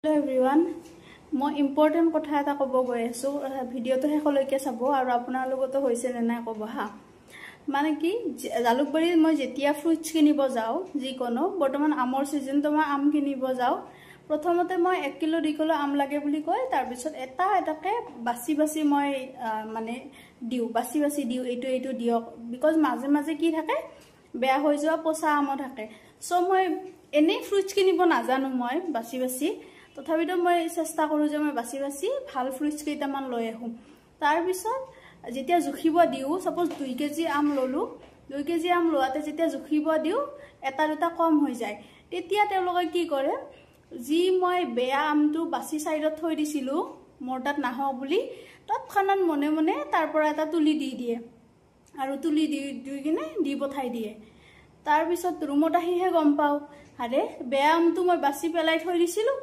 Hello' everyone, মই important কথা এটা ক'ব গৈ আছোঁ। ভিডিঅ'টো শেষলৈকে চাব আৰু আপোনাৰ লগতো হৈছে নে নাই ক'ব। হা, মানে কি, জালুকবাৰীত মই যেতিয়া ফ্ৰুটছ কিনিব যাওঁ, যিকোনো, বৰ্তমান আমৰ ছিজনটো, মই আম কিনিব যাওঁ, প্ৰথমতে মই 1 কিলো 2 কিলো আম লাগে বুলি কয়। তাৰপিছত এটা এটাকে বাছি বাছি মই মানে দিওঁ, বাছি বাছি দিওঁ, এইটো এইটো দিয়ক, because মাজে মাজে কি থাকে, বেয়া হৈ যোৱা পচা আমো থাকে। চ' মই এনেই ফ্ৰুটছ কিনিব নাজানো মই বাছি বাছি, তথাপিতো মই চেষ্টা কৰোঁ যে মই বাছি বাছি ভাল ফ্ৰুটছ কেইটামান লৈ আহোঁ। তাৰপিছত যেতিয়া জুখিব দিওঁ, ছাপ'জ 2 কেজি আম ল'লোঁ, 2 কেজি আম লোৱাতে যেতিয়া জুখিব দিওঁ, এটা দুটা কম হৈ যায়। তেতিয়া তেওঁলোকে কি কৰে, যি মই বেয়া আমটো বাছি ছাইডত থৈ দিছিলোঁ মোৰ তাত নাহক বুলি, তৎক্ষণাত মনে মনে তাৰ পৰা এটা তুলি দি দিয়ে আৰু তুলি দি দি কিনে দি পঠাই দিয়ে। তাৰপিছত ৰুমত আহিহে গম পাওঁ, আৰে, বেয়া আমটো মই বাছি পেলাই থৈ দিছিলোঁ।